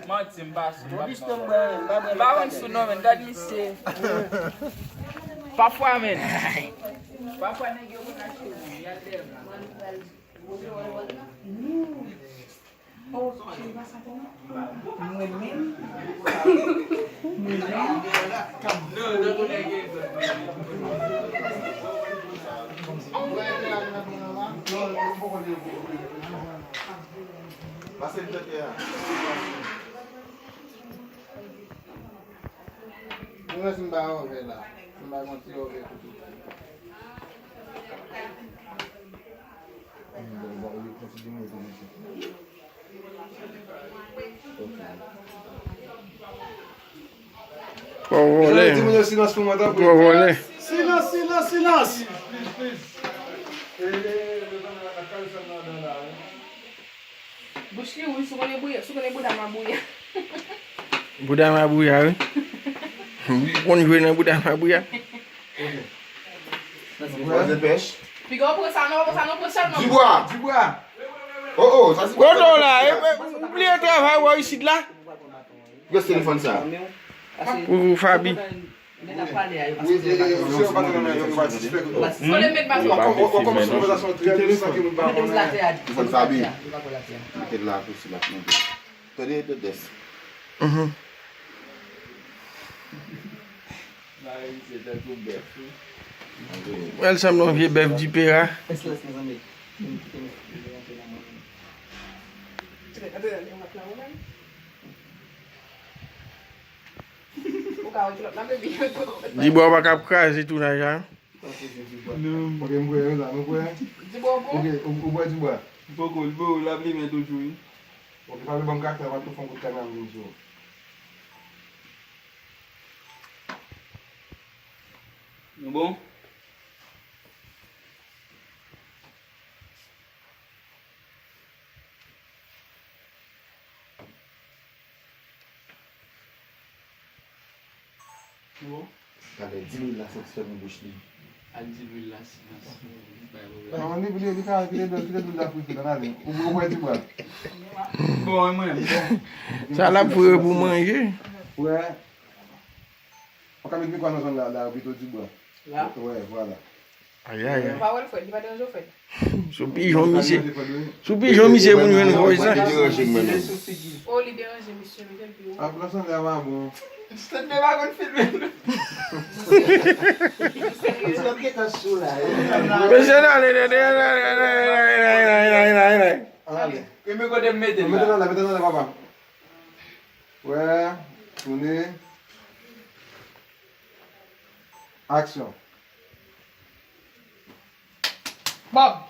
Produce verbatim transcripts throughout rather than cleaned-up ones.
Manti, m pa sou. M pa konn sou non, men gad misye. Pafwa, men. Pafwa, nèg yo konn achte moun. Y al dèyè m la. Pase l tete a. Mwen wè si m ba yo vè la. Si m ba yon ti yo vè tou. Bon, vole. Di moun yo silans pou mwen, tanpri. Bon, vole. Silans, silans, silans. Bouch li, wi, sou konnen bouya, sou konnen bouda mabouya. Bouda mabouya, wi. Ou konn jwe nan bouda mabouya? Piga w pran sa non, pran sa non, pran sèlman. Dibwa, Dibwa. Oh, oh, sa se Kote w la? E, e, ou bliye travay w isit la? Reste telefòn sa. Pou Fabi. Wi, e, e, se yon patron nan yon patisipe. Fò le met baton. Ou kòmanse konvèsasyon trè dous san ke moun pa konnen. Telefòn Fabi. Mete l la tou, si l ap mande. Tande, Dodès. Mhm. Wè l sanble yon vye bèf dipera. Dibwa pa kap kraze tounaj la. Non. Ok, m kwè, la, m kwè. Dibwa bon? Ok, ou, ou bwè dibwa? M poko, l bon, l ap limen toujou, wi. Ok, pa vle ban m kaktè, pa tou fè yon kout kanal vin sou. Nou bon? Bon. Talè di lwil la soti sot nan bouch li. Al di lwil la silans. Bay pwoblèm. Non, li, li, li ka kite lwil, kite lwil la fri fri, ale. Ou, ou bwè dibwa. Bon, e mwen, bon. Sa l ap fre pou manje. Wè. Ou ka met mikwo a nan zòn la, la, pito dibwa. La? Wè, vwala. Ayayay. Ou pa wè l, Fred? Li pa deranje w, Fred? Sou pijon misye, sou pijon misye pou n jwenn vòy sa. Li deranje m, mwen menm. Oh, li deranje misye, mete l pi wo. Ap la sanble a pa bon. Stanley pa konn filme. Misye nan ale, ale, ale, ale. Ale. E men kote m mete l la? Mete l anlè, mete l anlè, papa. Wè, tounen. Aksyon. Bob,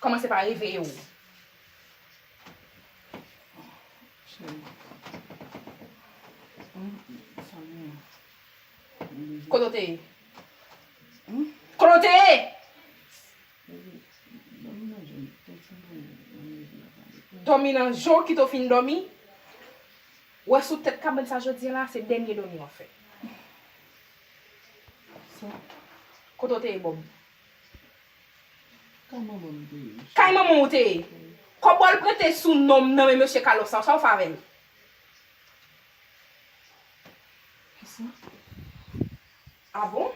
kòmanse pa reveye w. Kote w te ye? Kote w te ye? Dòmi nan jan w kite w fin dòmi. Wè sou tèt kabann sa jodi a la, se dènye dòmi w ap fè. Kote w te ye, Bob? Kay manman m te ye. Kay manman w te ye? Kòb w al prete sou non m nan men mesye Carlos sa, sa w fè avè l? Kisa? A bon?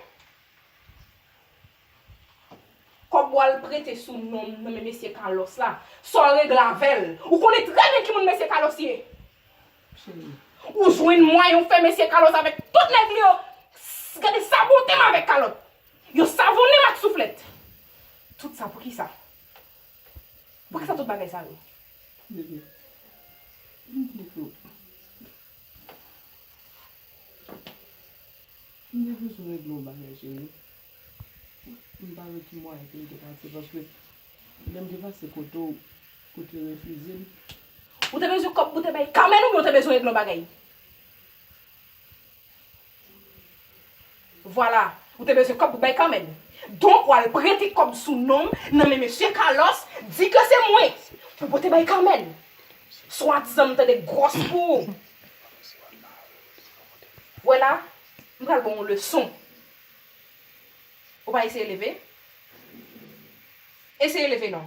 Kòb w al prete sou non m nan men mesye Carlos la, sa w regle avè l? Ou konnen trè byen ki moun mesye Carlos ye. Cheri. Ou jwenn mwayen w fè mesye Carlos avèk tout nèg li yo. S-, gade sa bonte m avèk kalòt. Yo savonnen m ak souflèt. Tout sa poukisa? Poukisa tout bagay sa yo? Bebe, m di ke m te bezwen regle yon bagay, cheri. M pa wè ki mwayen pou m te pase, paske lè m te pase kote w, ou te refize m. Ou te bezwen kòb pou te bay Carmen oubyen ou te bezwen regle yon bagay? Vwala, ou te bezwen kòb pou bay Carmen. Donk, w al prete kòb sou non m nan men mesye Carlos, di ke se mwen pou pote bay Carmen. Swadizan m tande gwòs pou ou. Wè la, m pral ba w yon leson. Ou pa eseye leve? Eseye leve non.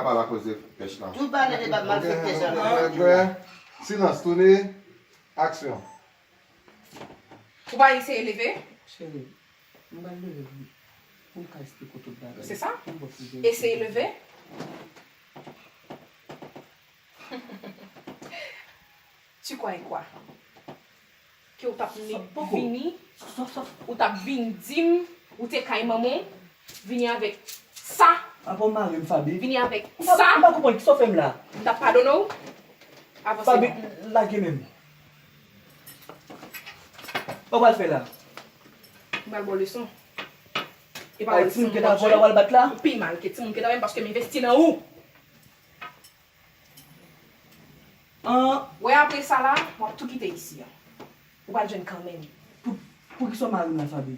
ka pale akoz de pèch lan. Tout bagay nan deba, m al fè pèch avèk Fabi la. Silans, tounen, aksyon. Ou pa eseye leve? Cheri, m pral leve pou, pou m ka esplike w tout bagay. Se sa? Eseye leve. Tu croyais quoi? Ke ou t ap vini, ou t ap vin di m, ou te kay manman w, vini avèk sa. Apa w mare m, Fabi? Vini avèk sa. M pa konprann kisa w fè m la. M t ap padone w. Avanse non. Fabi, lage men m. Sa w pral fè la? M pral ba w leson. E pa wè timoun ke ta vòlè w al bat la? Pi mal ke timoun ke ta vòlè m paske m envesti nan ou. An. Wè apre sa la, w ap tou kite isi a. Ou pral jwenn kanmenm. Pou, pou kisa w mare m la, Fabi?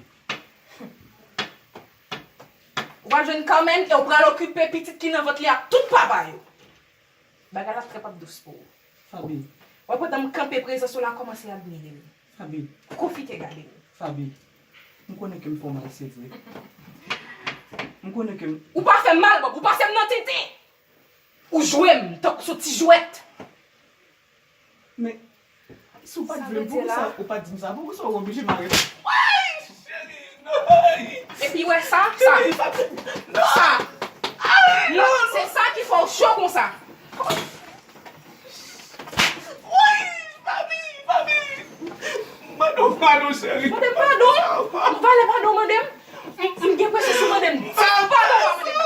Ou pral jwenn kanmenm e w pral okipe pitit ki nan vant li ak tout papa yo. Bagay la trè p ap dous pou ou. Fabi. Wè pandan m kanpe prezans ou la kòmanse admire m. Fabi. Pwofite gade m. Fabi. M konnen ke m fè w mal, se vre. M konnen ke m. Ou pa fè m mal, Bob. Ou pase m nan tenten. Ou jwe m tankou se yon ti jwèt. Men, si w pa t vle m, poukisa ou pa t di m sa? Poukisa w oblije mare m? Woy, cheri, non. Epi wè sa, sa. Cheri, sa. Non. Sa. Ay, non, se sa ki fè w cho konsa. Woy, papi, papi. Mande w padon, cheri. Mande m padon? M valè padon w mande m? M, m gen presyon si w mande m padon, w a mande m.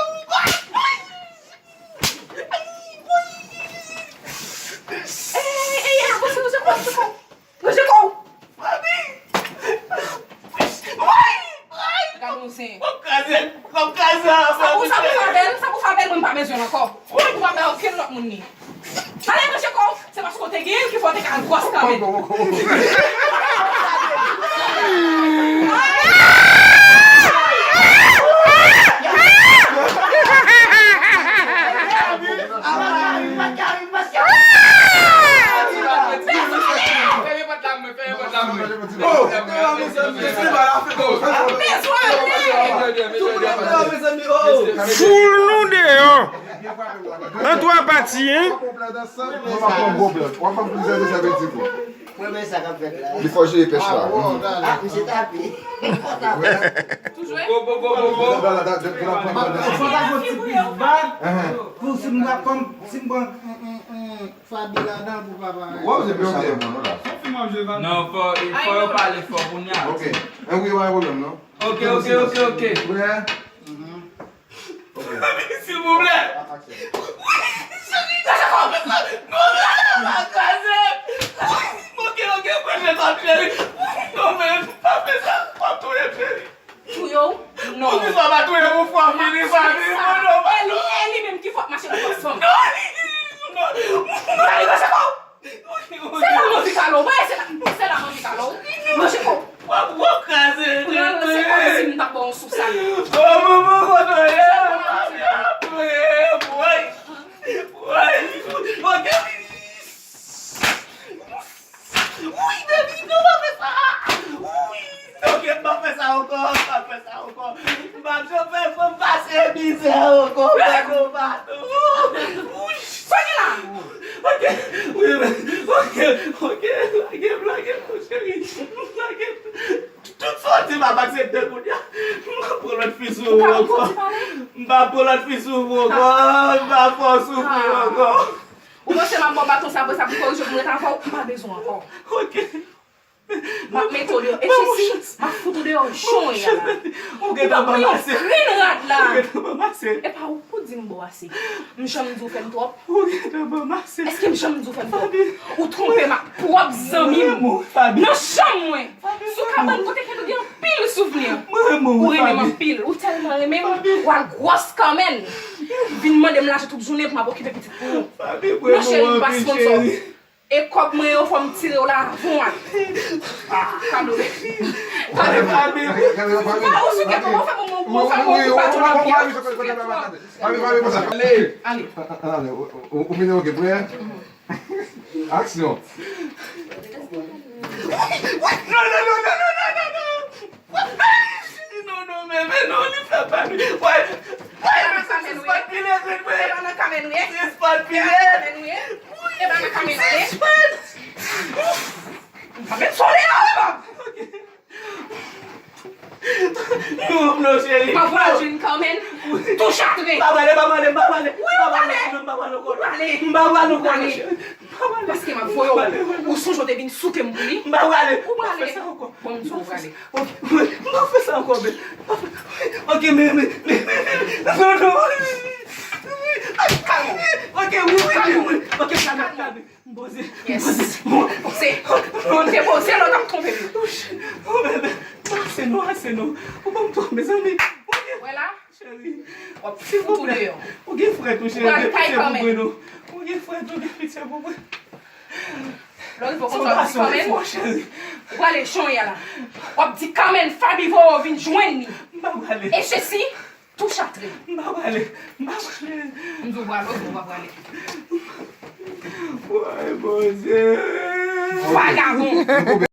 Ey, ey, ey, avanse, ranje kò w, ranje kò w. Ranje kò w. Gade yon zen. W ap kraze, w ap kraze afè m. Sa pou, sa pou fè avè l, sa pou fè avè l, mwen m pa bezwen l ankò. Ou pa bay okenn lòt moun li. Ale, ranje kò w. Se paske w te genyen l ki fè w te ka gwòs kanmenm. Foul nou deyò! An twa pati, en? Li fò jere pèch la. Ah, misye tape. Tou jwe? Fò ta fè yon ti plis vag pou si m pran, si m pran, mm, mm, mm, Fabi ladan l pou papa. Non, fò, fò yo pale fò kounye a. Ok. Ann wi, pa gen pwoblèm, non. Ok, ok, ok, ok. Prè? Silvouplè. Wi, cheri, pa kraze. Non, non, non, pa kraze. Ok, ok, prese kò m, cheri. Non, men, pa fè sa. W ap touye m, cheri. Touye w? Non. Poukisa w pa touye m yon fwa fini, Fabi? Non, non, pa. E li, e li menm ki fòk mache nan fòs fanm. Non, li, non, non. Fabi, prese kò w. Se la m anvi kale w. Mwen, se la, se la m anvi kale w. Manje kò w. W ap, w ap kraze. Pran l, se kòmsi m t ap ba w yon souf salin. Oh, maman, kote w ye? Maman, ap touye m, woy. Woy. Ok. Wi, baby, non, pa fè sa. Wi. Ok, m pa fè sa ankò, m pa fè sa ankò. M p ap janm fè fanm pase mizè ankò, pardon, pardon. Wi. Sa gen la? Ok, wi, men, ok, ok, lage m, lage m, mon cheri, lage m. Tout sa w di m ap aksepte kounye a. M p ap pran lòt fi sou ou ankò. M p ap pran lòt fi sou ou ankò, m p ap fè w soufri ankò. Ou panse m ap ba w baton sa apre sa pou korije w pou m ret avè w? M pa bezwen ankò. Ok. M ap mete w deyò. E Jezi, m ap fout ou deyò jan w ye a la. Ou gentan ban m ase. Ou pran yon grenn rad la. Ou gentan ban m ase. E pa ou k pou di m ba w ase. M janm di w fè m twòp? Ou gentan ban m ase. Èske m janm di w fè m twòp? Ou twonpe m ak pwòp zanmi m nan chanm mwen. Sou kabann kote ke nou gen anpil souvni. Ou renmen m anpil. Ou tèlman renmen m, ou al gwòs kanmenm. Vin mande m lajan tout jounen pou m ap okipe pitit pou ou. Non, cheri, m pa sponsò. E kòb mwen yo, fò m tire w la avan w ale. Ah, kado. Pale, pale. Ou souke, kòman fè pou mwen, mwen fè mwen pa tou nan pye. Ale. Ale. Ou vini, ok, prè? Aksyon. Non, non, non, non, non, non, non, non. Non, non, men, men non, li fè pa li. Wè, wè, sispann pile, men, men. Sispann pile. Sispann. M pa met sole a, wi, bab. Non, non, cheri. M ap voye w jwenn Carmen. Tou chatre. M pa prale, m pa prale, m pa prale. Wi, ou prale. M pa prale ankò. Ou prale. M pa prale ankò, cheri. M pa prale. Paske m ap voye w. Ou sonje w te vin souke m pou li? M pa prale. Ou prale. M pa fè sa ankò. Bon, m di w ou prale. Ok, m pa fè sa ankò, men. Ok, men, men, men, men, men. Non, non. Kalme w. Ok, wi, wi, wi, wi. Ok, kalme, kalme. M poze. Yes. M poze. Poze. Poze. Lè w ap twonpe m. Oh, bebe. Ase non, ase non. Ou ban m twòp, mezanmi. Wè la? Cheri. W ap fout ou deyò. Ou gen frè tou, cheri. Gen pitye pou mwen, non. Ou gen frè tou, gen pitye pou mwen. Lè w rive w konn sa w ap di Carmen. Ou prale jan w ye a la. W ap di Carmen, Faby voye w vin jwenn li. M pa prale. E sesi, tou chatre. M pa prale. M pa prale. M di w prale, ou di w pa prale. Woy, Bondye. Vagabon.